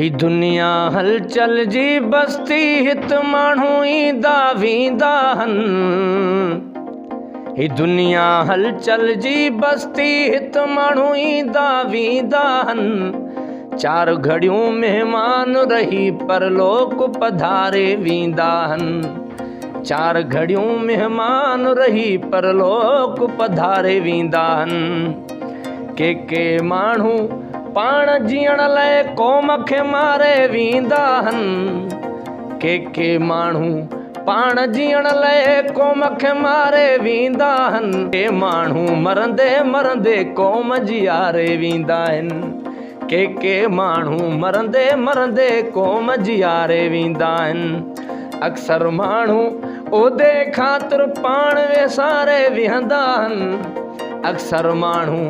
هي دنيا هلچل جي بستي هت ماڻهو ايندا ويندا هن. هي دنيا هلچل جي بستي هت ماڻهو ايندا ويندا هن. چار گهڙيون مهمان رهي پرلوڪ پڌاري ويندا هن. چار گهڙيون مهمان رهي پرلوڪ پڌاري ويندا هن. ڪي ڪي ماڻهو پاڻ جيئڻ لئه قوم کي ماري ويندا هن. ڪي ڪي ماڻهو پاڻ جيئڻ لئه قوم کي ماري ويندا هن. ڪي ماڻهو مرندي مرندي قوم جياري ويندا آهن. ڪي ڪي ماڻهو مرندي مرندي قوم جياري ويندا آهن. اڪثر ماڻهو عهدي خاطر پاڻ وساري ويهندا آهن. اڪثر ماڻهو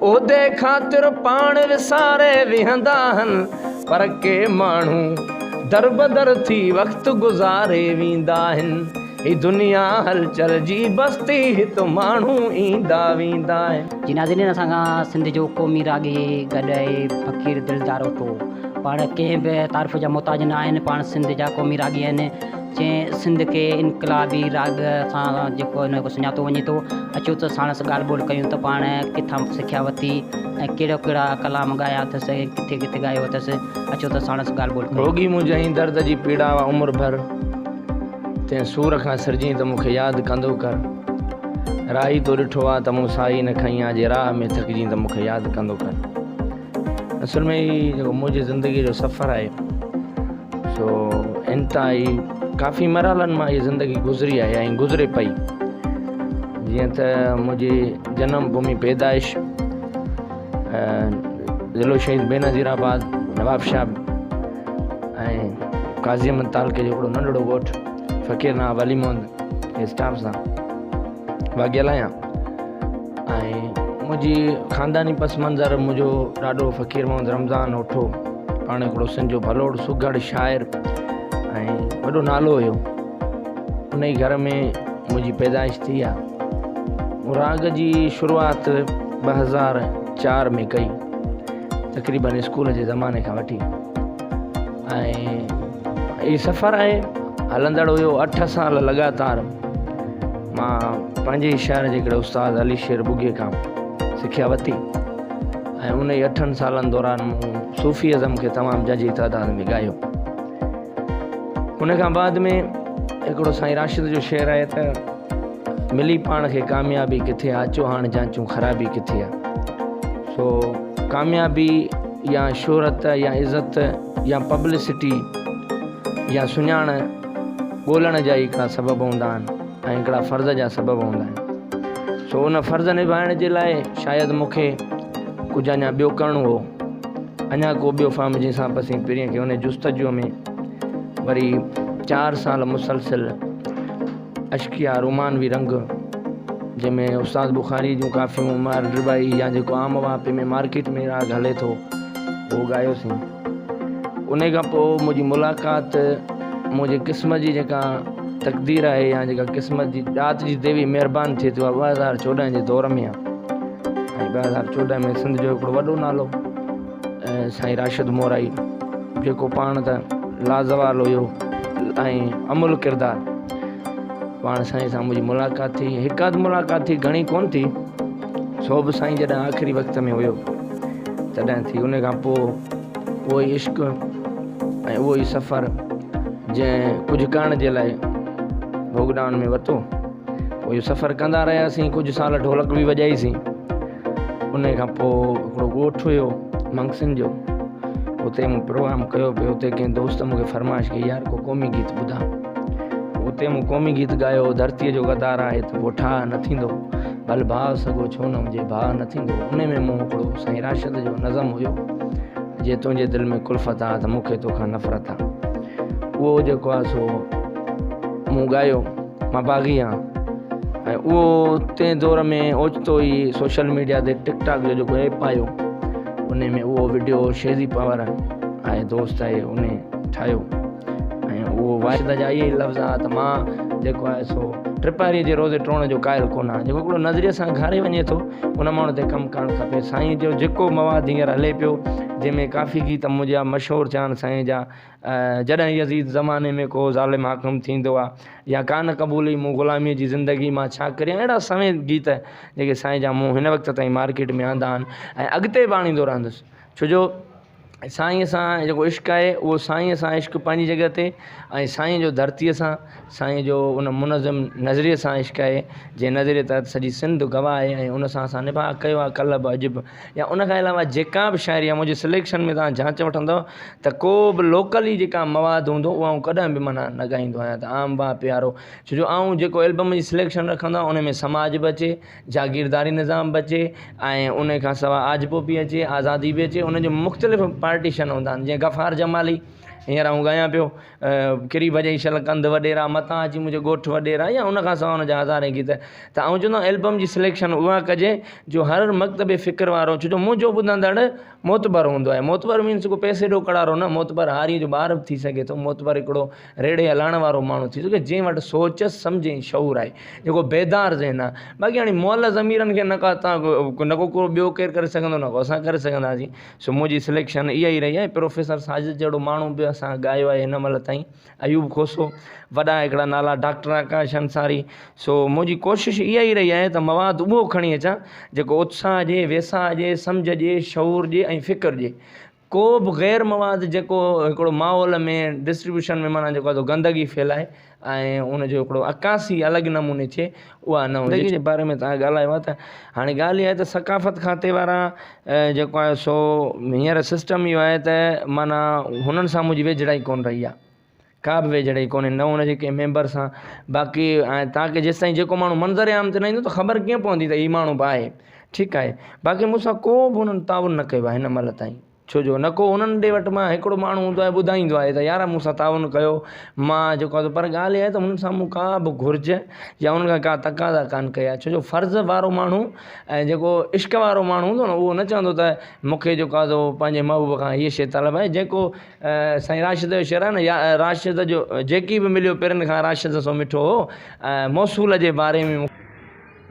عهدي خاطر پاڻ وساري ويهندا آهن، پر ڪي ماڻهو دربدر ٿي وقت گذاري ويندا آهن. هي دنيا هلچل جي بستي، هت ماڻهو ايندا ويندا آهن. جي ناظرين اسان کان سنڌ جو قومي راڳي گڏ آهي فقير دلدار اوٺو. پاڻ ڪنهن به تعارف جا محتاج نه آهن. پاڻ سنڌ جا قومي راڳي آهن، جنهن سنڌ کي انقلابي راڳ سان جيڪو هن کي سڃاتو وڃي ٿو. اچو ته ساڻس ڳالهه ٻولهه ڪيون ته پاڻ ڪٿان سکيا ورتي ۽ ڪهڙا ڪهڙا ڪلام ڳايا اٿس ۽ ڪٿي ڪٿي ڳايو اٿس. اچو ته ساڻس ڳالهه ٻولهه ڪيون. ڀوڳي مون جئين درد جي پيڙا عمر ڀر، تنهن سور کان سرجين ته مون کي ياد ڪندو ڪر. راهي تو ڏٺو آ ته مون ساهي نه کنئي آ، جي راهه ۾ ٿڪجين ته مون کي ياد ڪندو ڪر. اصل ۾ هي جيڪو منهنجي زندگيء جو سفر آهي سو انتهائي ڪافي مرحلن مان هي زندگي گذري آهي ۽ گذري پئي. جيئن ته منهنجي جنم ڀومي پيدائش ضلعو شهيد بينظير آباد نوابشاهه ۽ قاضي احمد تعلقي جو هڪڙو ننڍڙو ڳوٺ فقير نواب علي محمد اسٽاف سان واڳيل آهيان ۽ منهنجي خانداني پس منظر منهنجو ڏاڏو فقير محمد رمضان اوٺو پاڻ هڪڙو سنڌ جو ڀلوڙ سگهڙ شاعر ۽ وڏو نالو هيو. ان ئي گهر ۾ منهنجي پيدائش ٿي آ. مون راڳ جي شروعات 2004 ۾ ڪئي، تقريبن اسڪول جي زماني کان وٺي ۽ هي سفر آهي هلندڙ هيو. 8 سال لڳاتار مان پنهنجي ئي شهر جي هڪڙي استاد علي شير ٻگهي کان سکيا ورتي ۽ ان ئي 8 سالن دوران مون صوفي ازم کي تمام ججهي تعداد ۾ ڳايو. ان کان بعد ۾ هڪڙو سائين راشد جو شعر آهي ته ملي پاڻ کي ڪاميابي ڪٿي آ، اچو هاڻ جانچون خرابي ڪٿي آ. سو ڪاميابي يا شهرت يا عزت يا پبلسٽي يا سڃاڻ ڳولڻ جا ئي هڪڙا سبب هوندا آهن ۽ هڪڙا فرض جا سبب هوندا آهن. سو ان فرض نڀائڻ جي لاء شايد مون کي ڪجهه اڃا ٻيو ڪرڻو هو، اڃا ڪو ٻيو فهم جنهن سان پسين پرينء کي. ان جستجوء ۾ وري 4 سال مسلسل عشقيه رومانوي رنگ، جنهن ۾ استاد بخاريء جون ڪافيون، مهر ڊرٻائي يا جيڪو عام واهپي ۾ مارڪيٽ ۾ راڳ هلي ٿو، اهو ڳايوسين. انهيء کان پوء منهنجي ملاقات منهنجي قسمت جي جيڪا تقدير آهي يا جيڪا قسمت جي ڏات جي ديوي مهربان ٿئي ٿي، اها 2014 جي دور ۾ آهي. ۽ 2014 ۾ سنڌ جو هڪڙو وڏو نالو سائين راشد مورائي، جيڪو پاڻ ته لازوال هيو ۽ املهه ڪردار، پاڻ سائين سان منهنجي ملاقات ٿي. هڪ اڌ ملاقات ٿي، گهڻي ڪونه ٿي، سو به سائين جڏهن آخري وقت ۾ هيو تڏهن ٿي. ان کان پوء اهو ئي عشق ۽ اهو ئي سفر جنهن ڪجهه ڪرڻ جي لاء ڀوڳنائن ۾ ورتو. پوء اهو سفر ڪندا رهياسين، ڪجهه سال ڍولڪ به وڄائيسين. ان کان پوء هڪڙو ڳوٺ هيو منگسين جو، اتي مون پروگرام ڪيو پيو. اتي ڪنهن دوست مون کي فرمائش ڪئي، يار ڪو قومي گيت ٻڌا. اتي مون قومي گيت ڳايو، ڌرتيء جو غدار آهي ته پوء ٺاهه نه ٿيندو، ڀل ڀاء سڳو ڇو نه هجي ڀاء نه ٿيندو. ان ۾ مون هڪڙو سائين راشد جو نظم هيو، جي تنهنجي دل ۾ ڪلفت آ ته مون کي توکان نفرت آ، اهو جيڪو آ سو مون ڳايو. مان باغي آهيان. ۽ اهو تنهن دور ۾ اوچتو ئي سوشل ميڊيا تي ٽڪ ٽاڪ جو جيڪو ايپ آيو، ان ۾ اهو وڊيو شيزي پاور آهي دوست آهي ان ٺاهيو ۽ اهو اهو واحد جا اهي ئي لفظ آ ته مان جيڪو آهي سو ٽپهريء جي روزي ٽوڙڻ جو قائل ڪونه آهيان. جيڪو هڪڙو نظريي سان گهاري وڃي ٿو ان ماڻهو تي ڪم ڪرڻ کپي. سائين جو جيڪو مواد هينئر هلي پيو جنهن ۾ ڪافي گيت منهنجا مشهور ٿيا آهن سائين جا جڏهن يزيد زماني ۾ ڪو ظالم حاڪم ٿيندو آ يا ڪانه قبولي مون غلاميء جي زندگي مان ڇا ڪريان اهڙا سوين گيت جيڪي سائين جا مون هن وقت تائين مارڪيٽ ۾ آندا آهن ۽ اڳتي به آڻيندو رهندس ڇو جو سائينء سان جيڪو عشق آهي اهو سائينء سان عشق پنهنجي جڳهه تي ۽ سائينء جو ڌرتيء سان سائينء جو ان منظم نظريي سان عشق آهي جنهن نظريي تحت سڄي سنڌ گواهه آهي ۽ ان سان اسان نڀاء ڪيو آهي ڪلهه به اڄ به يا ان کان علاوه جيڪا به شاعري آهي منهنجي سليڪشن ۾ توهان جانچ وٺندؤ ته ڪو به لوڪلي جيڪا مواد هوندو اهو آئون ڪڏهن به معنيٰ نه ڳائيندو آهيان ته عام واهه پيارو ڇو جو آئون جيڪو البم جي سليڪشن رکندو آهيان ان ۾ سماج به اچي جاگيرداري نظام به اچي ۽ ان کان سواء آجپو به اچي آزادي به اچي ان جو مختلف پارٽيشن هوندا آهن جيئن غفار جمالي هينئر آئون ڳايان پيو ڪري ڀڄئي شل ڪنڌ وڏيرا، متان اچي منهنجي ڳوٺ وڏيرا يا ان کان سواء ان جا هزارين گيت ته آئون چوندو آهيان البم جي سليڪشن اها ڪجي جو هر مڪتب فڪر وارو ڇو جو منهنجو ٻڌندڙ معتبر هوندو آهي معتبر مينس ڪو پئسي ڏوڪڙ وارو نه معتبر هاريء جو ٻار به ٿي سگهي ٿو معتبر هڪڙو ريڙهي هلائڻ وارو ماڻهو ٿي سگهي جنهن وٽ سوچ سمجهه ۽ شعور آهي جيڪو بيدار ذهن آهي باقي هاڻي مئل ضميرن کي نه ڪا تان نه ڪو ڪو ٻيو ڪير ڪري سگهندو نه ڪو اسان ڪري سگهنداسين سو منهنجي سليڪشن اها ئي رهي آهي پروفيسر ساجد جهڙو ماڻهو به اسان ڳايو آهي هن مهل تائين ايوب کوسو وڏا هڪڙا نالا ڊاڪٽر آڪاش انصاري سو منهنجي ڪوشش اها ئي رهي آهي ته مواد اهو کڻي اچان جيڪو اتساهه ڏي ويساهه ڏي سمجهه ڏي شعور ڏي ۽ فڪر ڏي ڪو به غير مواد جيڪو هڪڙو ماحول ۾ ڊسٽريبيوشن ۾ معنيٰ جيڪو آهي سو گندگي ڦهلائي ۽ ان جو هڪڙو عڪاسي الڳ نموني ٿئي اها نه هجي. جي باري ۾ توهان ڳالهايو آهي ته هاڻي ڳالهه اها آهي ته ثقافت کاتي وارا جيڪو آهي سو هينئر سسٽم اهو آهي ته معنيٰ هنن سان منهنجي ويجهڙائي ڪونه رهي آهي ڪا به ويجهڙائي ڪونهي نه ان جي ڪنهن ميمبر سان باقي ۽ توهان کي جيستائين جيڪو ماڻهو منظر عام تي نه ايندو ته خبر ڪيئن پوندي ته هي ماڻهو به آهي ٺيڪ آهي باقي مون سان ڪو به هنن تعاون نه ڪيو آهي هن مهل تائين. ڇو جو نه ڪو انهن ڏي وٽ مان هڪڙو ماڻهو هوندو آهي ٻڌائيندو آهي ته يار مون سان تعاون ڪيو مان جيڪو آهي پر ڳالهه اها آهي ته انهن سان مون ڪا به گهرج يا انهن کان ڪا تقاضا ڪانه ڪئي آهي ڇو جو فرض وارو ماڻهو ۽ جيڪو عشق وارو ماڻهو هوندو نه اهو نه چوندو ته مون کي جيڪو آهي سو پنهنجي محبوب کان هيء شيء طلب آهي جيڪو سائين راشد جو شعر آهي نه يا راشد جو جيڪي به مليو پرين کان راشد سو مٺو هو موصول جي باري ۾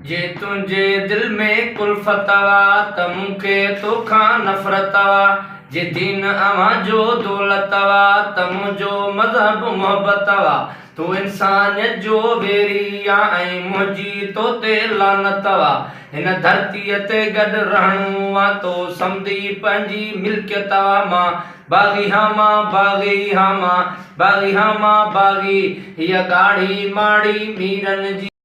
جي تنهنجي دل ۾ ڪلفت آ ته مون کي توکان نفرت آ، جي دين اوهان جو دولت آ ته منهنجو مذهب محبت آ، تون انسانيت جو ويري آ ۽ منهنجي تو تي لعنت آ، هن ڌرتيء تي گڏ رهڻو آ تو سمڌي پنهنجي ملڪيت آ، مان باغي هان مان باغي هان مان باغي هان مان باغي، هيء ڳاڙهي ماڙي ميرن جي.